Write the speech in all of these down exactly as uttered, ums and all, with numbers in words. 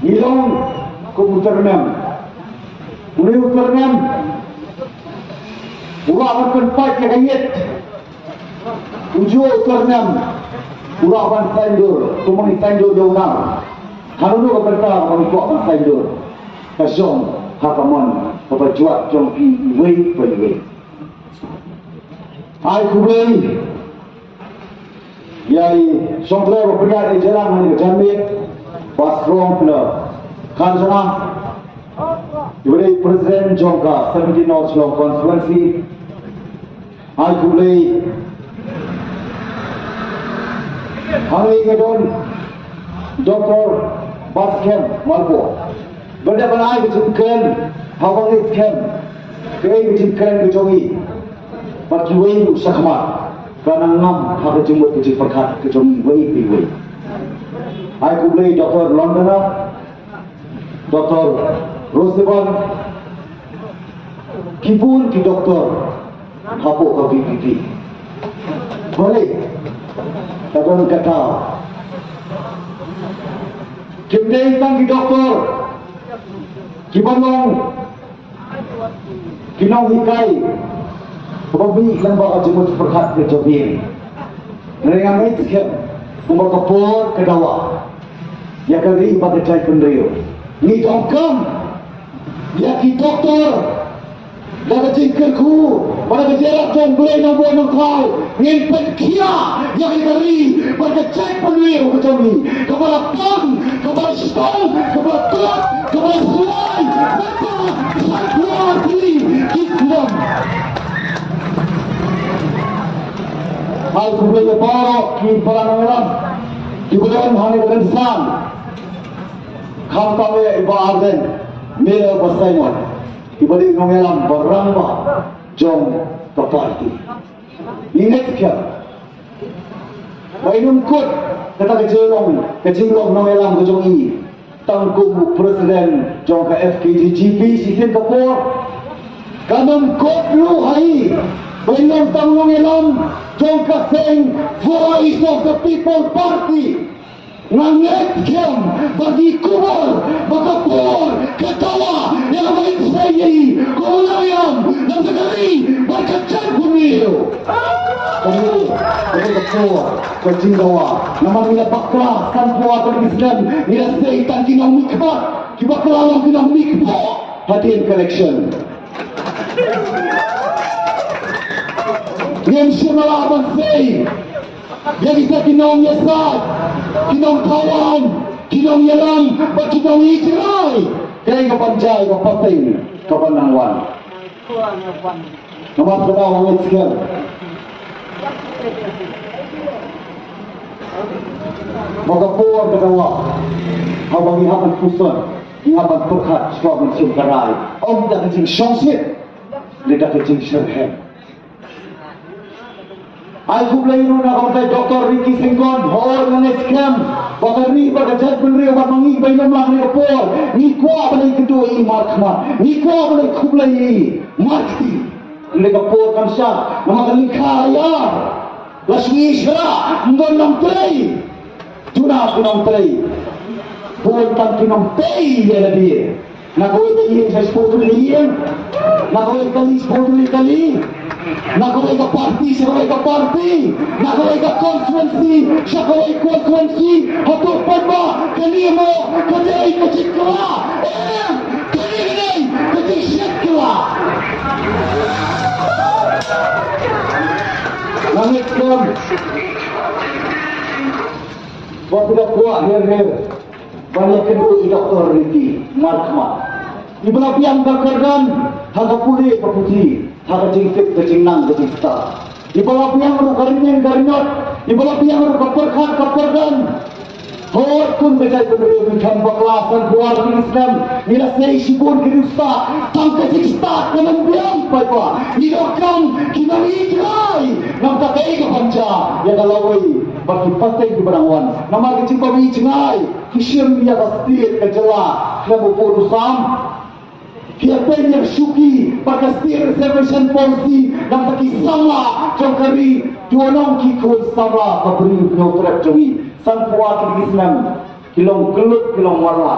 Ngi long kum u tyrnem. Une u tyrnem u lah ban pynpait ïa ka ïit. U juh u tyrnem u lah ban saiñdur, kumba ngi saiñdur ïa u nar. Hano hano ka bynta kaba ngi kwah ban saiñdur, ka shong ha ka mon kaba jwat jong phi iwei pa iwei. Ai khublei ïa i shongkrew ba pynïaid ïa jrang ha kane ka janmiet, Bah Strong Pynlor Kharjana, iba dei president jong ka seventeen North Shillong Constituency. Ai khublei hangne ka don Doctor Batskhem Myrboh, ba dei ban ai ka jingkren ha ba ngi skhem kaei ka jingkren ka jong i. Bad kiwei ruh shakhmat ka nang ngam ha ka jingmut ka jingpyrkhat ka jong iwei pa iwei. Ai khublei Doctor Londoner, Doctor Roseban, ki bun ki doktor hapoh ka V P P. Balei? Ka don kata, kim dei tang ki doktor kiba long ki nonghikai kaba mih lyngba ka jingmut pyrkhat ka jong phi. Hynrei nga ngeit skhem kumba ka por ka dawa ïa ka ri bad ka jaitbynriew, ngi donkam ïa ki doktor da ka jingkyrkhu bad da ka jingïarap jong U Blei Nongbuh Nongthaw. Ngin pynkhiah ïa ka ri bad ka jaitbynriew ka jong ngi, kaba la pang, kaba la shitom, kaba la tlot, kaba la suai, kaba la suai ki snem. Ai khublei ïa baroh ki para nongïalam kiba don hangne ka rynsan, khamtam ïa i Bah Ardent Miller Basaiawmoit, iba dei nongïalam ba rangbah jong ka party. Ngi ngeit skhem ba in ym kut kata ka jinglong, ka jinglong nongïalam ka jong i tang kum u president jong ka F K J G P shisien ka por. Kan ym kut ruh ha i ba in long tang nongïalam jong ka seng Voice of the People Party. Nga ngeit skhem ba ngi kubur ba ka por ka dawa ïa kaba ngin sei ïa i kum u nongïalam jong ka ri bad ka jaitbynriew. Kumne, kumne ka por ka jingdawa. Namar ngi la bakla sanphew ar tylli ki snem, ngi la sei tang ki nongmihkhmat kiba kylla long ki nongmihkpoh hadien ka election. Ngim shym la lah ban sei ïa kita ki nongïasaid, ki nongthaw aiñ, ki nongïalam bad ki nongïaid rai. Kaei kaban jia ïa ka pateng kaban nang wan? Namar kata nga ngeit skhem ba ka por ka dawa, haba ngi hap ban puson, ngi hap ban pyrkhat shuwa ban shim ka rai, ym da ka jingshongshit, ne da ka jingshitrhem. Ai khublei ruh na ka bynta Doctor Ricky Syngkon, hooid nga ngeit skhem ba ka ri bad ka jaitbynriew bad ma ngi ba i lam lang ha kane ka por, ngi kwah ban ïakynduh ïa i markhmat, ngi kwah ban ïakhublei ïa i markti. Hynrei ka por kan shah, namar ka lyngkha la ïar, la shu ïasyrah, ym don nongtrei. Duna ki nongtrei, bun tang ki nongtrei ïa lade. Na kawei ka ïing sa shiphew tylli ka ïing, na kawei ka kali shiphew tylli ka kali, na kawei ka party sha kawei ka party, na kawei ka constituency sha kawei constituency. Hato pat ba kane mo ka dei ka jingkylla? Em, kane ka dei ka jingshit kylla. Nga ngeit skhem ba phi da kwah her her ban ïakynduh ïa i Doctor Ricky markhmat, iba la biang ka kyrdan ha ka pule ka puthi, ha ka jingtip ka jingnang ka jingstad, iba la biang ruh ka rynïeng ka rynïot, iba la biang ruh ka pyrkhat ka pyrdan. Hooid, kum ka jaitbynriew ngi khlem bakla sanphew ar tylli ki snem, ngi la sei shibun ki riewstad, tang ka jingstad kam biang paidbah. Ngi donkam ki nongïaid rai. Namar kaei kaban jia ïa ka lawei bad ki pateng kiba dang wan? Namar ki jingpang jngai, ki shim ïa ka state ka jylla khlem u pud u sam. Ki ïa peit ïa ka shuki bad ka state reservation policy, namar ki samla jong ka ri, ki wan ong ki khun samla ka Bri u Hynñiewtrep jong ngi. Sanphew ar tylli ki snem ki long kyllut, ki long marla.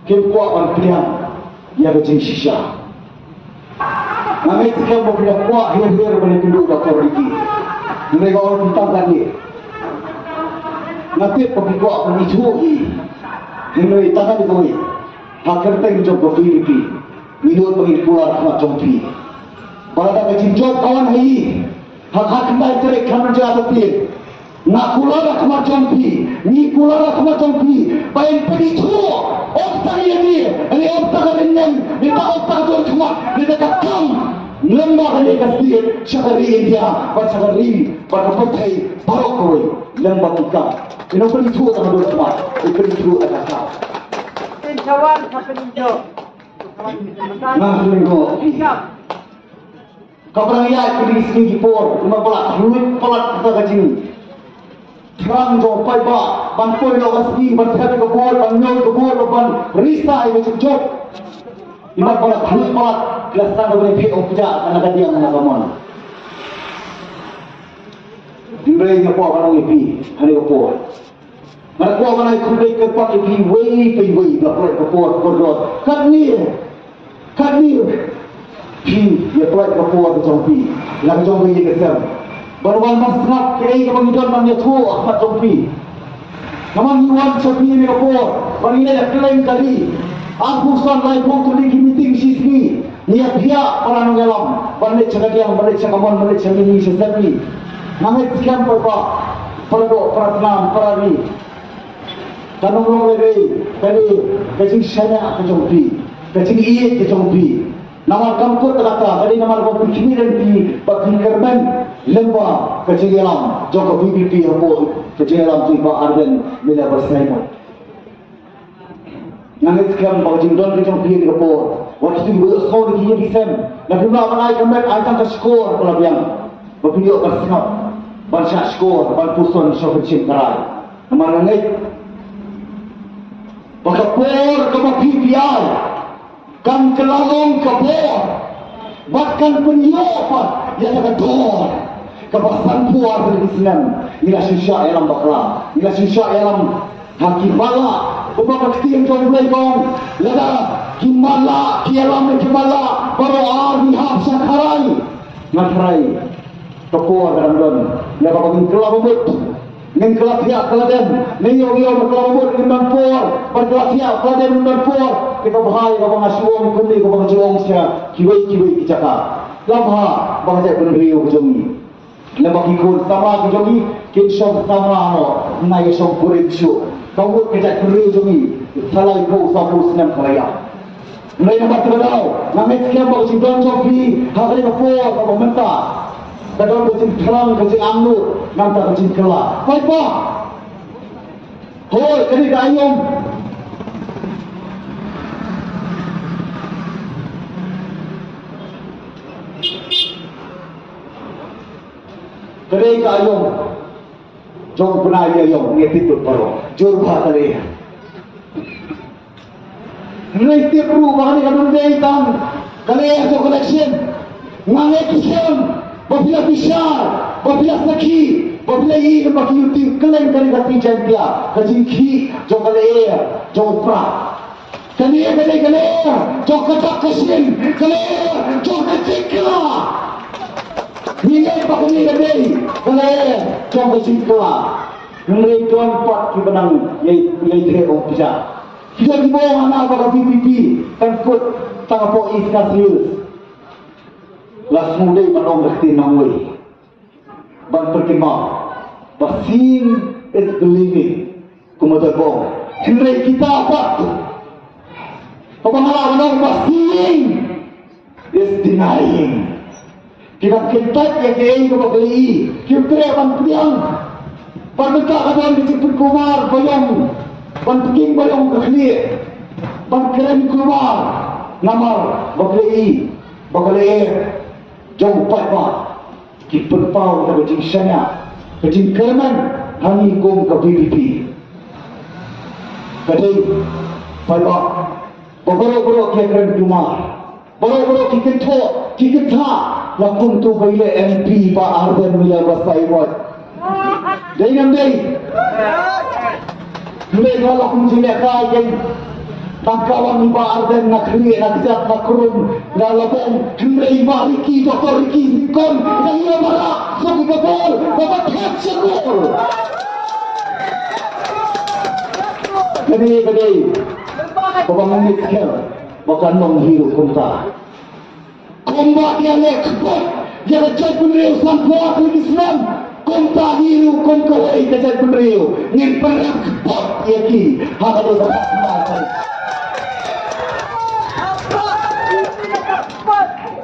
Kim kwah ban pdiang ïa ka jingshisha. Nga ngeit skhem ba phi la kwah her her ban ïakynduh Doctor Ricky. Hynrei nga ong tang kane, nga tip ba phi kwah ban ithuh hi. Hynrei tang kane kawei, ha ka kyrteng jong ka V P P, ngi nud ba ngin kular khmat jong phi. Ba lada ka jingjop ka wan ha i, ha ka khyndai tarik ka mynta ka tieng, nga kular khmat jong phi, ngi kular khmat jong phi ba yn pynithuh. Ym tang ïa ki, ym tang ka rynïeng, ym tang, ym tang ka dur khmat, ym tang ka kam, lyngba kane ka state, sha ka ri India bad sha ka ri bad ka pyrthei baroh kawei. Lyngba ki kam, ym pynithuh tang ka dur khmat, ym pynithuh tang ka kam. Pynshawar sa pynjop. Nga sngewthuh. Kaba nang ïaid kine ki sngi ki por, imat ba la khluit palat kata ka jingthrang jong u paidbah ban poi noh ka sngi, ban thep ka bor, ban ñiew ka bor, ban risa ïa ka jingjop. Imat ba la khluit palat, ki la sdang ban phet ong pjah na ka diang na ka mon. Hynrei nga kwah ban ong ïa phi ha kane ka por, nga kwah ban ai khublei kyrpad ïa phi iwei pa iwei ba pynlait ka por kordor. Katne, katne phi ïa pynlait ka por ka jong phi, la ka jong phi ïa ka sem ban wan ban sngap kaei kaba ngi don ban ïathuh ha khmat jong phi. Namar ngi wan sha phi ha kane ka por ba ngi leit ha kylleng ka ri, arphew san laiphew tylli ki meeting shisngi. Ngi ïa phiah para nongïalam ban leit sha kadiang, ban leit sha kamon, ban leit sha mihngi sha sepngi. Nga ngeit skhem paidbah, para doh, para snam, para ri, kan ym long lehse kane ka jingshaniah ka jong phi, ka jingïeit ka jong phi. Namar kam kut kata, ka dei namar ba phi khmih lynti bad phi kyrmen lyngba ka jingïalam jong ka V P P hapoh ka jingïalam jong i Bah Ardent Miller Basaiawmoit. Nga ngeit skhem ba ka jingdon ka jong phi ha kane ka por, wat shu ïohsngew da ki ïing ki sem. Lada phim lah ban ai ka met, ai tang ka shkor ka la biang, ba phin ïoh ban sngap, ban shah shkor, ban puson sha ka jingkyrmen. Namar nga ngeit ba ka por kaba phi phi ai kan kylla long ka bor bad kan pynïoh pat ïa ka dor kaba sanphew ar tylli ki snem. Ngi la shu shah ïalam bakla, ngi la shu shah ïalam ha ki matlah, kumba ka ktien jong U Blei ka ong, lada ki matlah ki ïalam ïa ki matlah baroh ar ngi hap sha kharai. Nga tharai ka por ka dang don ïa kaba ngin kylla ba mut. Ngin kylla thiah kylla dem, ngin ïoh ïoh ba kylla ba mut ngin don por, ban kylla thiah kylla dem ngin don por. Te kaba bha ïa kaba nga shu ong kumne, kaba nga shu ong sha kiwei kiwei ki jaka, la bha ba ka jaitbynriew ka jong ngi, lada ki khun samla ki jong ngi kin shong samla noh, ngim ïa shong kurim shuh. Ka mut ka jaitbynriew jong ngi sa laiphew sawphew snem ka la ïap. Hynrei namar kata ka daw nga ngeit skhem ba ka jingdon jong phi ha kane ka por kaba mynta ka don ka jingthrang, ka jingangnud, nangta ka jingkylla. Paidbah, hooid, kane ka aïom, kane ka aïom jong u bnai aïom, ngi tip lut baroh, jur bha ka lyer. Ngi tip ruh ba kane kam dei tang ka lyer jong ka election. Nga ngeit skhem ba phi la bishar, ba phi la sakhi, ba phi la ïohi ba ki ïohi kylleng kane ka Jaintia, ka jingkhih jong ka lyer jong u prah. Kane ka dei ka lyer jong ka dak ka shin, ka lyer jong ka jingkylla. Ngi ngeit ba kane ka dei ka lyer jong ka jingkylla. Hynrei don pat kiba nang ïai, ïai treh ong pjah. Ki don kiba ong hana ba ka V P P kan kut tang hapoh East Khasi Hills. La sngewdei ban ong da ka ktien nongwei, ban pyrkhat ba seeing is believing, kumta ba ong. Hynrei kita pat, kaba nga lah ban ong ba seeing is denying. Kiba kyntait ïa kaei kaba ki la ïohi, kim treh ban pdiang. Bad mynta ka don ka jingpynkulmar baïong, ban pdiang baïong ka khlieh, ban kren kulmar namar ba ki la ïohi ba ka lyer jong u paidbah ki pynpaw ïa ka jingshaniah, ka jingkyrmen ha ngi kum ka V P P. Ka dei, paidbah, ba baroh baroh ki kren kulmar, baroh baroh ki kynthoh, ki kynthoh, la kumto ba i leh M P Bah Ardent Miller Basaiawmoit. Dei ne ym dei? Ym dei, la kum jingïalehkai kein. Tang ka wan i Bah Ardent na khlieh na kjat na krum na labong, hynrei i Bah Ricky, Doktor Ricky Syngkon, na ïa barak suk ïa ka bol, ba ba thep sha gol. Kane ka dei kaba ngeit skhem ba kan long hi ruh kumta. Kumba ki la leh kput ïa ka jaitbynriew sanphew ar tylli ki snem, kumta hi ruh kum kawei ka jaitbynriew ngin pynrem kput ïa ki ha ka dohnud.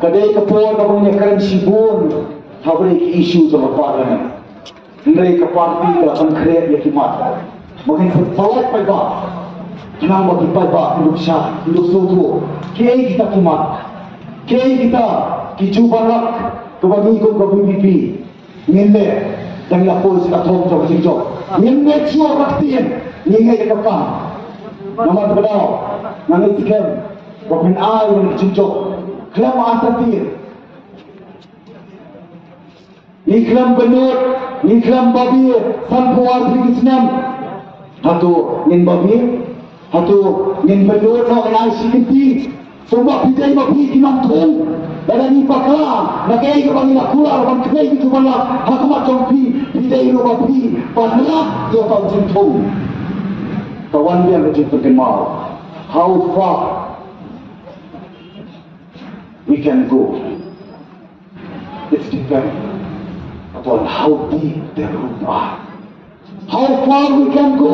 Ka dei ka por kaba ngin ïakren shibun ha kawei ka issue jong ka parliament. Hynrei ka party ka la pynkhreh ïa ki mat ba ngin sa pynlait paidbah. Khnang ba ki paidbah kin dup shai, kin dup sngewthuh kiei kita ki mat, kiei kita ki jubab lak kaba ngi kum ka V P P ngin leh. Dang ïa poi sa ka thong jong ka jingjop, ngin make sure ka ktien, ngin ngeit ïa ka kam. Namar kata ka daw nga ngeit skhem ba phin ai ïa ka jingjop khlem artatien. Ngi khlem bynnud, ngi khlem babe sanphew ar tylli ki snem. Hato ngin babe? Hato ngin bynnud noh, ngin ai shi kynti? Kumba phi dei ma phi ki nongthung, lada ngi bakla na kaei kaba ngi la kular ban kynthei ki jubab lak ha khmat jong phi, phi dei ruh ma phi ban lap ïa ka jingthung. Ka wan biang ka jingpynkynmaw. How far we can go? It's depend upon how deep the root are. How far we can go,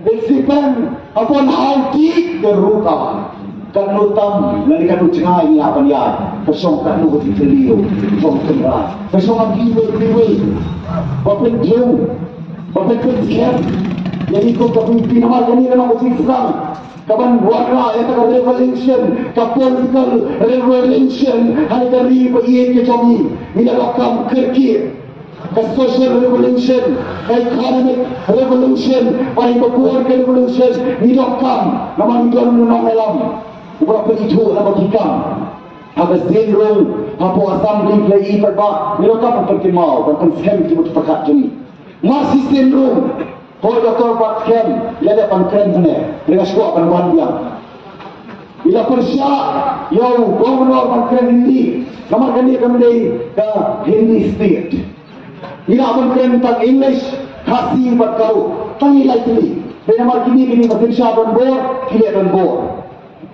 it's depend upon how deep the root are. Katno tam lane katno jngai ngi hap ban ïaid, ka shong katno ka jingkylli jong u tynrai, ka shong ha kiwei kiwei. Ba pynjur, ba pynskhem ïa ngi kum ka pynpynmar ïa ngi, namar ka jingsdang kaban wanrah ïa ka revolution, ka political revolution ha ka ri ba ïeit ka jong ngi. Ngi la donkam kyrkieh ka social revolution, ka economic revolution, bad ka bor ka revolution. Ngi donkam namar ngi don u nongïalam uba pynithuh na ba ki kam. Ha ka sien rung hapoh Assembly ki la ïohi paidbah, ngi donkam ban pynkynmaw, ban pynskhem ki mut pyrkhat jong ngi. Mar shisien rung, hooid, Doktor Batskhem, ïa dei ban kren hangne, hynrei nga sngewkwah ban wan biang. Ngi la pyrshah ïa u Governor ban kren Hindi, namar kane kam dei ka Hindi state. Ngi lah ban kren tang English, Khasi bad Garo, tang ngi lai tylli. Hynrei namar kine kine ba synshar donbor, ki leh donbor.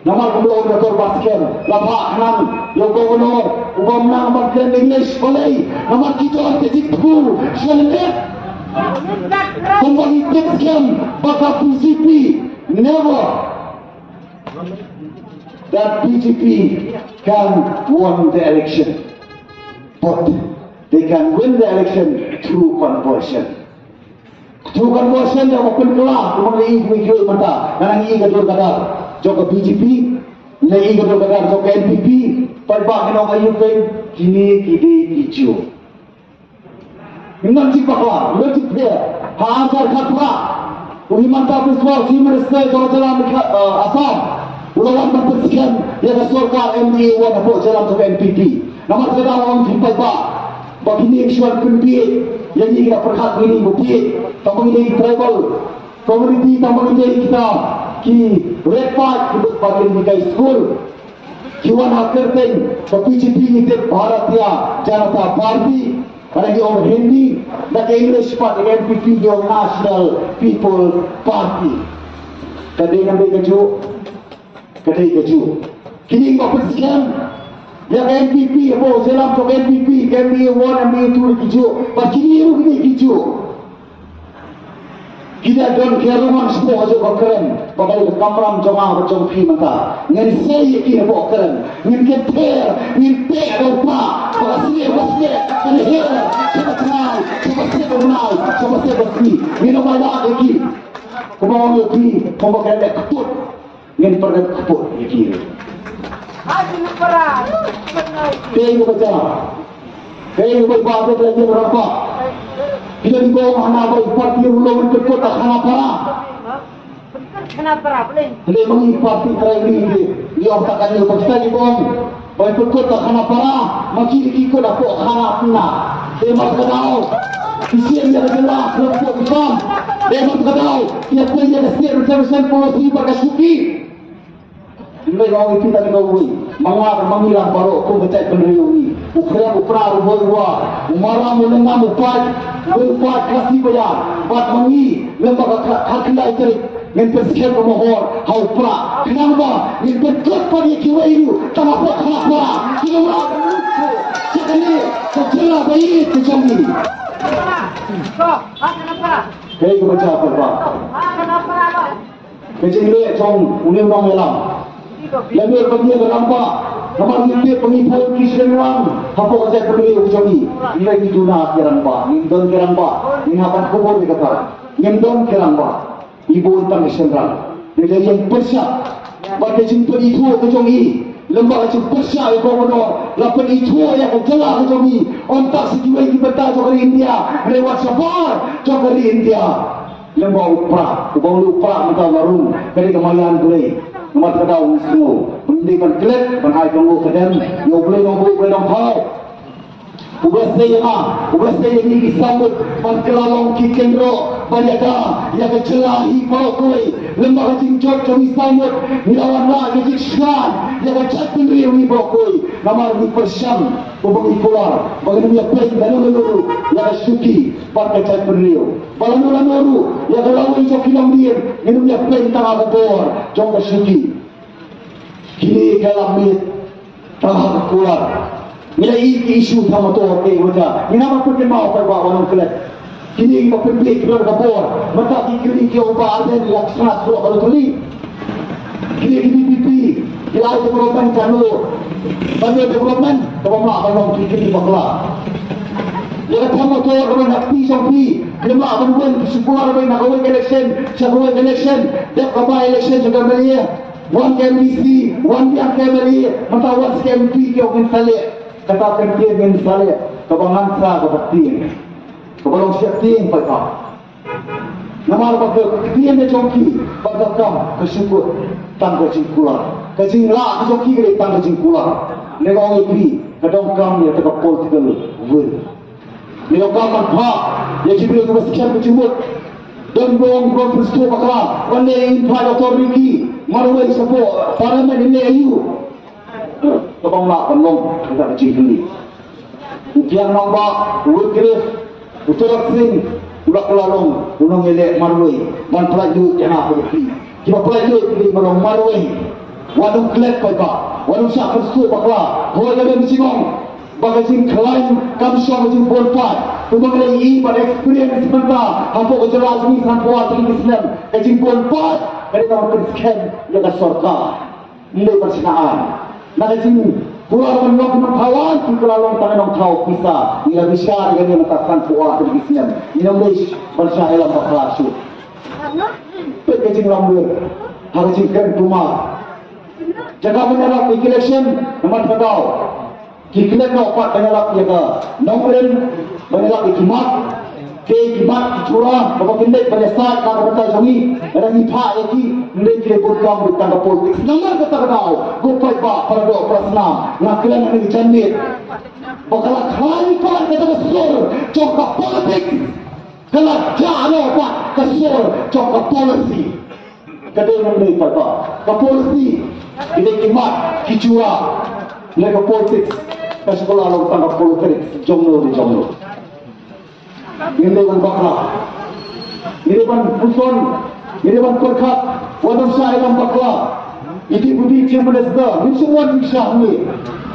Namar kumba ong Doktor Batskhem, la phah khnang ïa u Governor uba ym nang ban kren English. Balei? Namar ki don ka jingthmu sha lyndet. Kumba ngi tip skhem ba ka B J P, never that B J P can won the election, but they can win the election through conversion. Through conversion, da ba pynkylla, kumba ngi ïohi mynta, nga nang ïohi ka dur ka dar jong ka B J P, nang ïohi ka dur ka dar jong ka N P P. Paidbah kin ong aïu kein, kine ki dei ki Jew. Ngim nang jingpakla, ngim nang jingpher. Ha ar hajar khatphra, u Himanta Biswa, Chief Minister jong ka jylla Megha-, eh, Assam, u la wan ban pynskhem ïa ka sorkar M D A one hapoh jylla jong ka N P P. Namar kata nga ong ïa phi paidbah ba kine ki shu wan pynbiej ïa ngi, ki da pyrkhat ïa ngi ba biej, tang ba ngi dei ki tribal community, tang ba ngi dei kita ki red paid, ki bad ba ngi dei ki kai skul. Ki wan ha kyrteng ka B J P, ngi tip Bharatiya Janata Party, ka dei ki ong Hindi, da ka English pat ka N P P ki ong National People's Party. Ka dei ngam dei kajuh? Ka dei kajuh. Kine kiba pynskhem ïa ka N P P, hapoh jylla jong ka N P P, ka M D A one, M D A two ki juh, bad kine ruh ki dei ki juh. Ki dei don ki rungam shapoh ka juh ka kren, ba dei ka kamram jong nga bad jong phi mynta. Ngin sei ïa ki hapoh kren, ngin kynther, ngin teh da u pah, ba ka snieh ba snieh, ka dei her, sha ba tngai, sha ba snieh ba tngai, sha ba snieh ba snieh. Ngin ym ai lad ïa ki. Kumba ong ïa ki, kumba kren da ka tut. Ngin pyrkhat kput ïa ki. Kaei kaba jia? Kaei kaba jia ba ka ïing rangbah? Ki don kiba ong hana ba i party ruh long, ngi pynkut da khana para. Hynrei ma ngi party trai ngi, ngi ong ta ka ngi ba kita kiba ong ba pynkut da khana para, ma ki ki kut hapoh khana pynna. Te mat ka daw ki siem ïa ka jylla khlem pynbam. Te mat ka daw ki ïa pynïa ka state reservation policy bad ka shuki. Ngi long ïa phi tang kawei, ma nga bad ma ngi lang baroh kum ka jaitbynriew ngi. U khrem u pra, u bor u war, u maram u lyngngam, u paid, u paid Khasi Baïar, bad ma ngi lem bad ka kha-, khatkhyndai tarik ngin pynskhem ka mohor ha u pra. Khnang ba ngin pynkut pat ïa kiwei ruh tang hapoh Khanapara. Ki long ra sha kane ka jylla ba ïeit ka jong ngi. Kaei kaba jia pat ba ka jingleh jong une u nongïalam. Lada ba ngi rangbah, namar ngi tip ba ngi bun ki shnong hapoh ka jaitbynriew ka jong ngi. Ngi duna ki rangbah, ngim don ki rangbah, ngin hap ban kubur ïa kata. Ngim don ki rangbah, ngi bun tang ki shynrang. Ngi dei ïa pyrshah bad ka jingpynithuh ka jong ngi. Lem bad ka jingpyrshah ïa ka, kumno la pynithuh ïa ka jylla ka jong ngi. Ym tang sha kiwei ki bynta jong ka ri India, hynrei wat shabar jong ka ri India. Lem bad u pra, uba u pra mynta la rung, ka dei ka maïan Blei. Namar kata u sngew, u dei ban klet, ban ai ka nguh ka dem ïa U Blei Nongbuh, U Blei Nongthaw. U Blei sa ïa nga, U Blei sa ïa ngi ki sawmut ban kylla long ki kynroh ban ïada ïa ka jylla hi baroh kawei. Lem bad ka jingjot jong ngi sawmut, ngi la wan lah ïa ka jingshngaiñ ïa ka jaitbynriew hi baroh kawei. Namar ngi pyrshang ba ngi kular ba ngin ym ïa peit lano lano ruh ïa ka shuki bad ka jaitbynriew. Ba lano lano ruh ïa ka lawei jong ki longdien, ngin ym ïa peit tang ha ka bor jong ka shuki. Kine ki la mih tang ha ka kular. Ngi la ïohi ki issue tang motor, kaei wajah? Ngi nang ba pynkynmaw paidbah, wat nym klet. Kine kiba pynbieit ki don ka bor. Mynta ki kylli ki ong ba ar bnai la sngap, sngap ka la kylli. Kine ki V P P ki la ai development, kano, kano development? Kaba mah ban long ki kylli bakla. Ïa ka tang motor kaba na ka kti jong phi, ki mah ban wan ki shu kular ba na kawei ka election sha kawei ka election, dep ka by election jong ka M L A. Wan ka M D C, wan biang ka M L A, mynta wan sa ka M P, ki ong ngin sa leh. Kata ka ktien ngin sa leh, kaba ngan sa kaba ktien, kaba long sheptieng paidbah. Namar ba ka ktien ka jong ki bad ka kam ka shu kut tang ka jingkular. Ka jinglah ka jong ki ka dei tang ka jingkular. Lei ba ong ïa phi, ka donkam ïa kata ka political will. Ngi donkam ban phah ïa ki briew kiba skhem ka jingmut. Don ba ong, don pynshai bakla ban leh ïa i Bah Doctor Ricky Marwei shapoh Parliament, i leh aïu? Kaba ong lah ban long kata ka jingkylli. U Kiang Nangbah, u Wycliffe, u Tyrot Sing, u la kylla long u nongïaleh marwei ban pyllait lut ïa nga bad ïa phi. Kiba pyllait lut ki dei ba long marwei. Wat nym klet paidbah, wat nym shah pynshai bakla. Hooid, la don jingong ba ka jingkhlaiñ kam shong ka jingbun paid. Kumba ngi la ïohi bad experience mynta hapoh ka jylla jong ngi, sanphew ar tylli ki snem, ka jingbun paid ka dei kaba pynskhem ïa ka sorkar. Ym dei ban shna aiñ. Na ka jingkular ban long ki nongthaw aiñ, ki kylla long tang nongthaw pisa. Ngi la bishar ïa kane mynta sanphew ar tylli ki snem. Ngim dei ban shah ïalam bakla shuh. Peit ka jinglamler ha ka jingkren kulmar. Jaka ban ïalap ïa ki election, namar ka daw ki klet noh pat ban ïalap ïa ka nongrim, ban ïalap ïa ki mat, te ki mat ki jura, kaba kin leit ban ïasaid na ka bynta jong ngi. Lada ngi phah ïa ki, ym dei ki dei bun kam tang ka politics. Namar kata ka daw, ko paidbah, para doh para snam, nga kren ha kane ka janmiet ba ka la khlaiñ pat kata ka sur jong ka politics. Ka la jah noh pat ka sur jong ka policy. Ka dei nang dei pat ba ka policy, ki dei ki mat ki jura, ne ka politics ka shu kylla long tang ka politics jong no ne jong no. Ngim dei ban bakla, ngim dei ban puson, ngim dei ban pyrkhat. Wat nym shah ïalam bakla. I Deputy Chief Minister, ngim sngewbha ban ïa shah hangne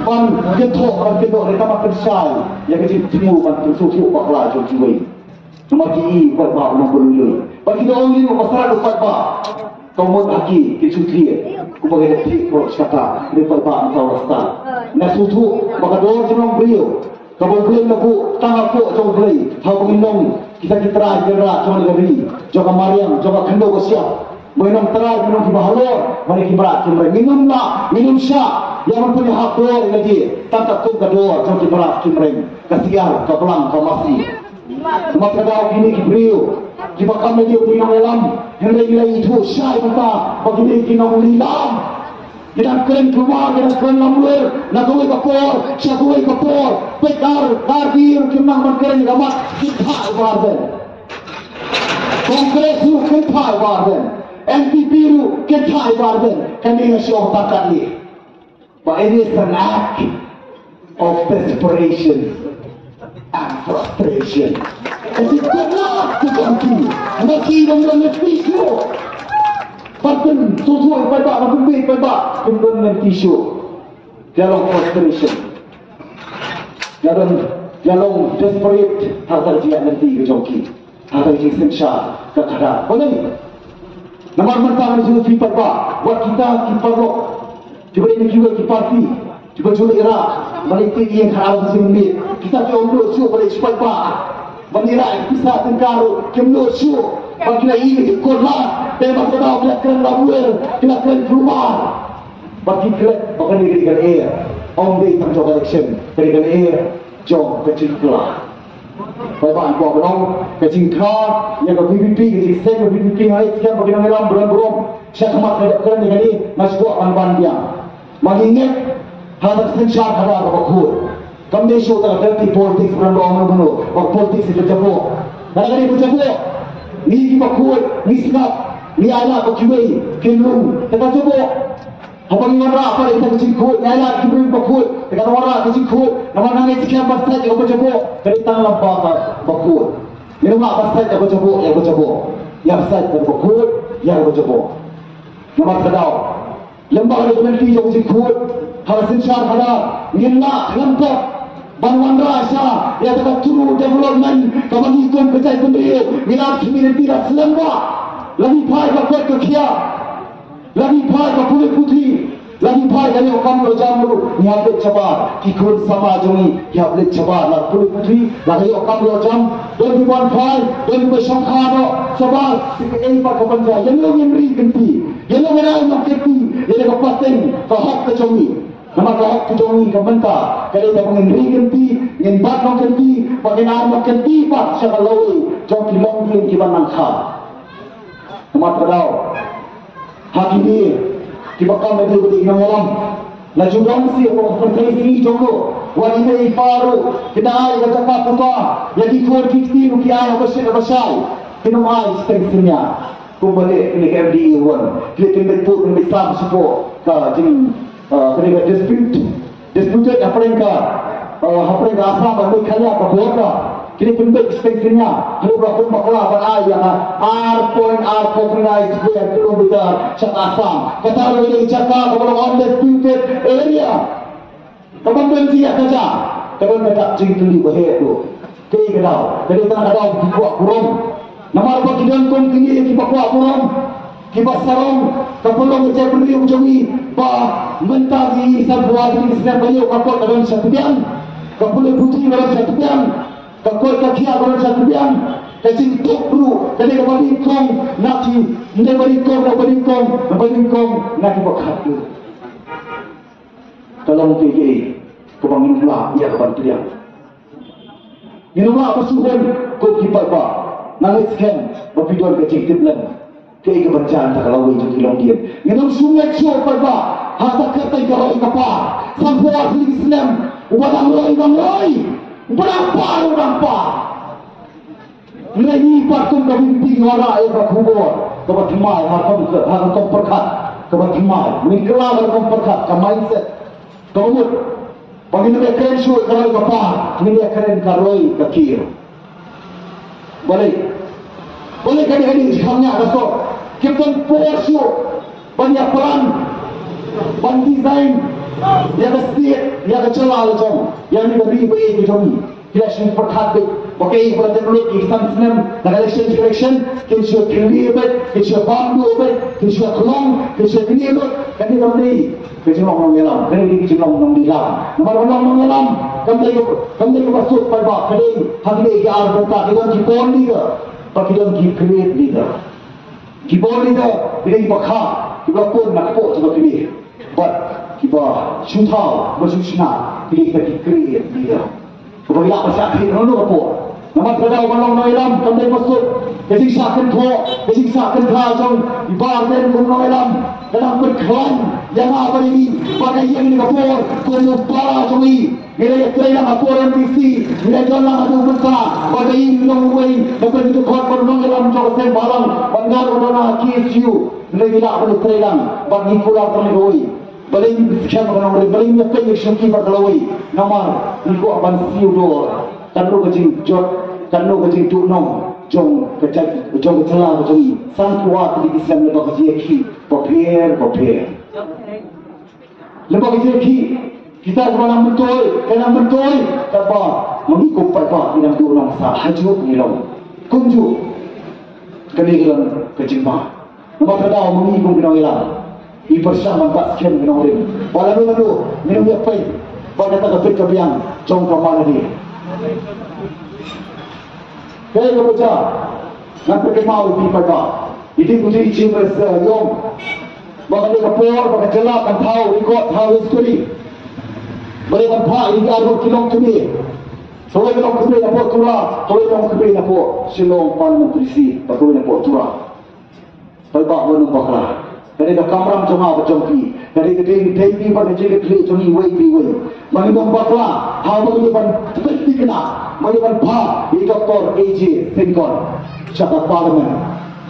ban ïathoh, ban ïathoh, ne tang ban pynshai ïa ka jingthmu ban pynsngewthuh bakla jong kiwei. Namar ki i paidbah u nongpynlong lui. Ba ki da ong ïa u ba srat u paidbah. Ka mut ha ki ki shu thied. Kumba ki da thied ko shata ri paidbah mynta u rasta. Nga sngewthuh ba ka dor jong u briew kaba U Blei u la buh tang hapoh jong U Blei. Haba ngin long kita ki trai ki rah jong ka ri, jong ka mariang, jong ka khyndew ka shyiap. Ba ngin long trai, ba ngin long kiba halor bad ki mrad ki mreng. Ngin ym lah, ngin ym shah ïa ban pynïahap dor ïa lade tang katkum ka dor jong ki mrad ki mreng, ka syiar, ka blang, ka masi. Namar kata kine ki briew kiba kam na ki nongïalam, hynrei ngi la ïathuh shai mynta ba kine ki nonglilam ki dang kren kulmar, ki dang kren lamler na kawei ka por sha kawei ka por. Peit ar, ar ki ruh kim nang ban kren ïa ka mat, ki phah ïa ka Ardent. Congress ruh kim phah ïa ka Ardent. N P P ruh kin thah ïa u Bah Ardent. Kane nga shu ong tang katne. But it is an act of desperation and frustration. Ka jingkut lah ka jong ki. Nga ki dang don lynti shuh. Ban pynsngewthuh ïa u paidbah, ban pynbeit ïa u paidbah, kim don lynti shuh. Ka long frustration. Ka long, ka long desperate ha ka jingïaid lynti ka jong ki. Ha ka jingsynshar ka khadar. Balei? Namar mynta ngi shu phi paidbah, wat kita ki paralok kiba dei na kiwei ki party, kiba ju leit rah ban leit tih ïing ha ka jingmih. Kita kim nud shuh ban leit shu paidbah, ban leit rah ïa ki pisa tyngka ruh kim nud shuh. Bad ki la ïoh ïa ki kot lad, te bad ka daw ki la kren labuh, ki la kren kulmar. Bad ki klet ba kane ka dei ka lyer, ym dei tang jong ka election, ka dei ka lyer jong ka jingkylla. Paidbah, ngi kwah ban ong, ka jingkylla ïa ka V P P, ka jingseng ka V P P, nga ngeit skhem ba ki nongïalam baroh baroh sha khmat ka dep kren ïa kane, nga shu kwah ban ban biang. Ma ngi ngeit ha ka synshar khadar kaba khuid. Kam dei shuh tang ka dirty politics, ban ong mano mano ba politics ka jaboh. Ka dei ka jaboh. Ngi kiba khuid ngi sngap, ngi ailad ba kiwei kin lung. Te ka jaboh. Haba ngi wanrah pat ïa kita ki jingkhuid, ngi ailad ki briew ba khuid, te ka wanrah ki jingkhuid, namar nga ngeit skhem ba sait ïa kaba jaboh ka dei tang lyngba kaba khuid. Ngim lah ban sait ïa kaba jaboh ïa kaba jaboh. Ïa sait ïa kaba khuid ïa kaba jaboh. Namar ka daw lem bad ka dokumenti jong ka jingkhuid ha ka synshar khadar, ngim lah, ngim pop ban wanrah sha ïa kata ka true development kaba ngi kum ka jaitbynriew ngi lah, ngi lynti da slem bha. La ngi phai ka koit ka khiah. La ngi phai ka pule puthi, la ngi phai ka ïoh kam ïoh jam ruh ngi hap leit shabar. Ki khun samla jong ngi ki hap leit shabar, la pule puthi, la ka ïoh kam ïoh jam. Don kiba wan phai, don kiba shongkha noh shabar. Te kaei pat ka ban jia? Ïano ngin ri kynti? Ïano ngin ai nongkynti ïa ka pateng ka hok ka jong ngi? Namar ka hok ka jong ngi ka mynta ka dei ba ngin ri kynti, ngin bat nongkynti, ba ngin ai nongkynti pat sha ka lawei jong ki longdien kiba nang kha. Namar ka daw ha kine kiba kam, la dei ba dei ki nongïalam. La ju don shuh ha ka pyrthei sngi jong ngi, wat ine i pa ruh ki dang ai ka jaka puta ïa ki khun ki kti ruh ki ai ha ba shit ha ba shai. Kin ym ai shiteng synñia. Kumba leh kine ki M D A one, ki leh pynbeit pud pynbeit sam shapoh ka jing, ah, kane ka dispute. Disputed hapdeng ka, eh, hapdeng ka Assam bad Meghalaya ka border. Kine pynbeit shiteng synñia haduh ba kum bakla ban ai ïa ka ar point ar four nine square kilometer sha ka Assam. Kata ruh ka dei ka jaka kaba long undisputed area. Ka ban don jingïakajia, ka don kata jingkylli ba heh ruh. Kaei ka daw? Ka dei tang ka daw ki kwah burom. Namar ba ki don kum kine kiba kwah burom, kiba sarong, ka pynlong ka jaitbynriew jong ngi ba mynta ki sanphew ar tylli ki snem ba ïoh ka kot ka don sha tbian, ka pule puthi ka don sha tbian, ka koit ka khiah ka don sha tbian, ka jingthok ruh ka dei kaba nyngkong na ki, ym dei ba nyngkong na ba nyngkong, na ba nyngkong na kiba khatduh. Ka long kaei kaei kaba ngin ym lah ïa ka ban pdiang. Ngin ym lah ban shu hun kum ki paidbah. Nga ngeit skhem ba phi don ka jingtip lem kaei ka ban jia na ka lawei jong ki longdien. Ngin ym shu ngeit shuh paidbah ha ka kyrteng ka roi ka par. Sanphew ar tylli ki snem, uba dang roi u dang roi, uba dang par u dang par. Ngi pat kum ka VPP ngi wanrah ïa ka khubor kaba thymmai ha ka rukom, ha ka rukom pyrkhat kaba thymmai. Ngi kylla ka rukom pyrkhat, ka mindset kaba mut ba ngin ym ïakren shuh ka roi ka par, ngin ïakren ka roi ka kir. Balei? Balei kane ka dei ka jingkham ñiah ka sor? Kim don por shuh ban ïa plan, ban design ïa ka state, ïa ka jylla la jong, ïa kane ka ri ba ïeit ka jong ngi. Ki la shu pyrkhat beit ba kaei ba la dep lut ïa ki san snem na ka election sha election, kin shu khlieh beit, kin shu bam duh beit, kin shu khlong, kin shu khlieh lut. Kane kam dei ka jinglong nongïalam, kane dei ka jinglong nongïalam. Namar ba long nongïalam kam dei, kam dei kaba suk paidbah, ka dei ha kine ki ar bynta, ki don ki born leader bad ki don ki create leader. Ki born leader ki dei kiba kha, kiba pun na kpoh jong ka kmie. Bad kiba shu thaw, kiba shu shna, ki dei kita ki create leader. Kaba ïa ba shah khlieh na kano kano ka por. Namar kata ka daw ban long nongïalam kam dei ba suk. Ka jingshah kynthoh, ka jingshah kyntha jong i Bah Ardent kum nongïalam ka dang pynkhlaiñ ïa nga bad ïa ngi ba ka ïeng kane ka por kum u para jong ngi. Ngi la ïatrei lang ha por MDC, ngi la ïatrei lang haduh mynta, ba ka ïing long uwei na ka bynta ka khot ba nongïalam jong ka seng bhalang, ba nga ruh nga don ha KSU. Hynrei ngi lah ban ïatrei lang bad ngi kular tang ïa kawei. Balei ngim skhem ïa ka nongrim, balei ngim ïapeit ïa ka shuki bad ka lawei? Namar ngi kwah ban siew dor katno ka jingjot, katno ka jingduhnong jong ka jait, jong ka jylla ka jong ngi. San phew ar tylli ki snem lyngba ka jingïakhih bapher bapher. Lyngba ka jingïakhih, kita kiba nang myntoi, ka nang myntoi, kaba ma ngi kum paidbah ngi nang duhnong sa ha juh ngi long. Kumjuh, kane ka long ka jingma. Namar kata ma ngi kum ki nongïalam, ngi pyrshang ban bat skhem ki nongrim ba lano lano ngin ïa peit ba kata ka bit ka biang jong ka Mala Day. Kaei kaba jia, ngan pynkynmaw ïa phi paidbah, ïa ki, ïa ki jingmynsiem ïong ba kane ka por ba ka jylla kan thaw record, thaw history. Ba dei ban phah ïa ki arngut ki longkmie. Kawei ka longkmie napoh Tura, kawei ka longkmie napoh Shillong Parliamentary Seat, bad kawei napoh Tura. Paidbah, wat nym bakla. Kane ka kamram jong nga bad jong phi. Kane ka dei ka dei phi bad ka jingkitkhlieh jong ngi iwei pa iwei. Ma ngi nym bakla ha ba ngi ban pynthikna, ma ngi ban phah ïa i Doctor A J Syngkon sha ka Parliament.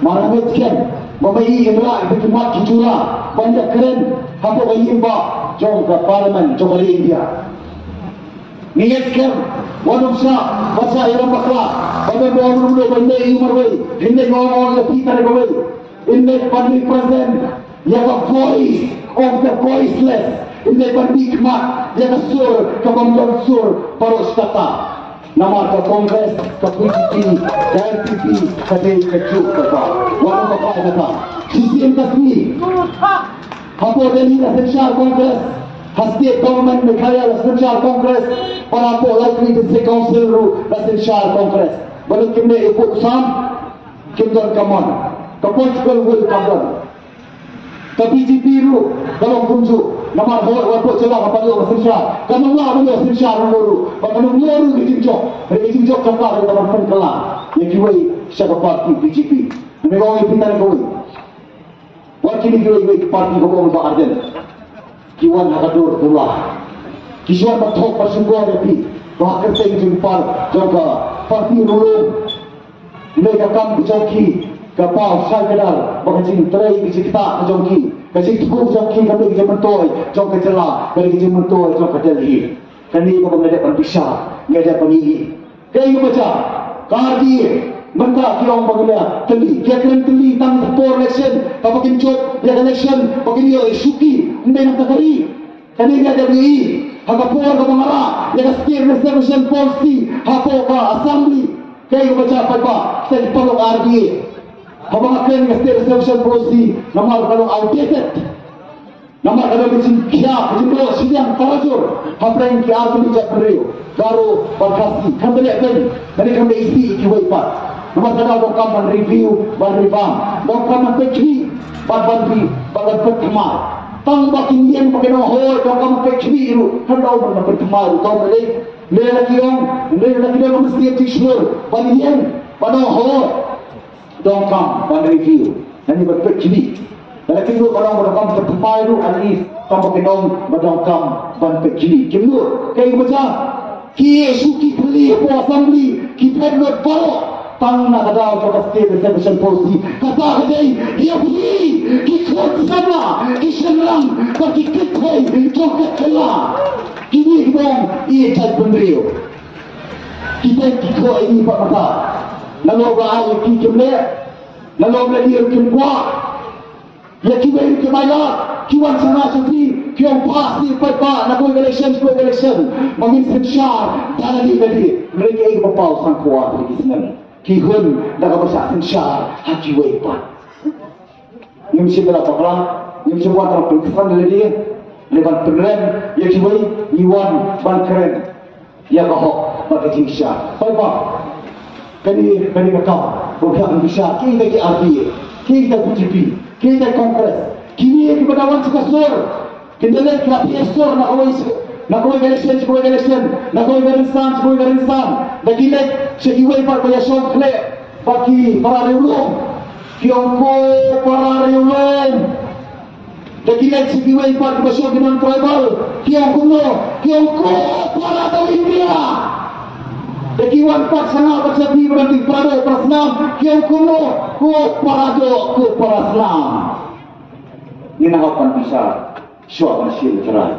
Ma nga ngeit skhem ba ma i yn rah ïa ki mat ki jura ban ïakren hapoh ka ïing bah jong ka Parliament jong ka ri India. Ngi ngeit skhem, wat nym shah, wat shah ïalam bakla, wat nym ong ruh ban leh ïa u marwei, hynrei nga ong ïa phi kane kawei. Yn leit ban represent ïa ka voice of the voiceless. Yn leit ban mihkhmat ïa ka sur kabym don sur baroh shi katta. Namar ka Congress, ka B J P, ka N P P, ka dei kajuh kaba. Wat nym bakla ïa kata. Shisien ka sngi hapoh Delhi la synshar Congress, ha state government Meghalaya la synshar Congress, bad hapoh Laitlyn District Council ruh la synshar Congress. Balei kim leh ïa u pud u sam? Kim don ka mon. Ka political will kam don. Ka B J P ruh ka long kumjuh. Namar hooid, wat pud jylla ka baroh ka synshar, ka nonglah baroh ka synshar ruh ruh. Bad ka nonglah ruh ka jingjop. Ka jingjop kata ka ban pynkylla ïa kiwei sha ka party B J P. Nga ong ïa phi tang kawei. Wat kine kiwei kiwei ki party ba ong ba Ardent ki wan ha ka dur dula. Ki shu wan ban thok ban shukor ïa phi ba ha kyrteng jong par jong ka party ruh ruh. Ïa ka kam ka jong ki ka paw shai kdar ba ka jingtrei ka jingktah ka jong ki, ka jingthmu jong ki ka dei ka jingmyntoi jong ka jylla, ka dei ka jingmyntoi jong ka Delhi. Kane kaba nga dep ban bishar, nga dep ban ïohi. Kaei kaba jia? Ka R D A mynta ki ong ba ki la tylli, ki ïakren tylli tang por election, kaba kin jop ïa ka election ba kin ïoh ïa shuki, ym dei na kata ka ri. Kane ka dei ka ri ha ka por kaba nga rah ïa ka State Reservation Policy hapoh ka Assembly. Kaei kaba jia paidbah, kita ki paralok R D A, haba nga kren ïa ka State Reservation Policy, namar ka long outdated. Namar ka long ka jingkhia, ka jingdoh shiliang tarajur hapdeng ki artylli jaitbynriew, Garo bad Khasi. Kam da leh beiñ, kane kam da isih ïa kiwei pat. Namar ka daw donkam ban review, ban revamp, donkam ban peit khmih, ban ban ri, ban ban peit thymmai. Tang ba kin ïeng ba kin ong hooid, donkam ban peit khmih ruh, kam daw ban ban peit thymmai ruh, tang ba dei, leh la ki ong, leh la ki ong mesti ïa ki shlur ban ïeng ban ong hooid. Donkam ban review, nani ban peit khmih. Lada ki nud ba donkam ban peit thymmai ruh, at least tang ba ki ong ba donkam ban peit khmih. Ki nud, kaei kaba jia? Ki ïeh shuki tylli hapoh Assembly, ki peit lut baroh tang na ka daw jong ka State Reservation Policy. Kata ka dei ïa phi ki khun samla, ki shynrang bad ki kynthei jong ka jylla. Kine ki bym ïeit jaitbynriew. Ki dei ki khoh ïa ngi pat mynta. Nalor ba ai ïa ki kim leh, nalor ba leh ïa ki kim kwah. Ïa kiwei ruh kim ailad, ki wan sha nga sha phi, ki ong pass ïa u paidbah na kawei ka election sha kawei ka election. Ma ngin synshar da lade lade. Hynrei kaei kaba paw san phew ar tylli ki snem, ki hun da kaba shah synshar ha kiwei pat. Ngim shym la bakla, ngim shym wan ban pynksan ïa lade, ne ban pynrem ïa kiwei, ngi wan ban kren ïa ka hok bad ka jingshisha. Paidbah, kane, kane ka kam ba ngi hap ban bishar, kiei kita ki R D A, kiei kita B J P, kiei kita Congress, kine kiba da wan sha ka sur, kin da leit ki la pher sur na kawei, na kawei ka election sha kawei ka election, na kawei ka rynsan sha kawei ka rynsan, da ki leit sha kiwei pat ba ïashong khleh bad ki para riewlum, ki ong ko para riewlum. Da ki leit sha kiwei pat kiba shu ki non-tribal, ki ong kumno? Ki ong ko para doh India. Da ki wan pat sha nga bad sha phi ba don ki para doh para snam, ki ong kumno? Ko para doh, ko para snam. Ina hap ban bishar shuwa ban shim trai.